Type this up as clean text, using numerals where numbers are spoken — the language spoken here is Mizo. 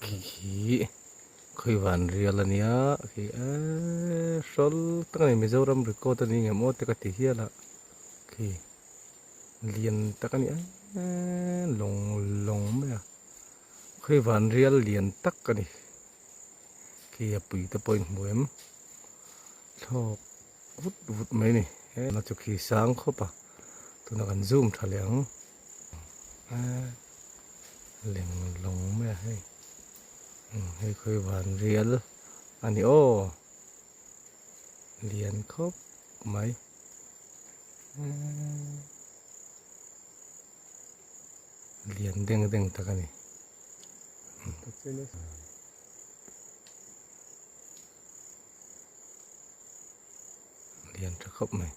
Khi khi khawivan rial a nia khi eee hrawl tak a ni Mizoram record a ni ngem aw te ka ti hial a khi lian tak a ni eee lawng lawng mai a khawivan rial lian tak a ni khi a pui te pawh in hmu em thlawk vut vut mai a ni he chu khi sang khawp a tuna kan zoom tha leh ang eee leng lawng mai a hei hei khawi van rial a ni aw lian khawp mai eee lian deng deng tak a ni. Lian tha khawp mai.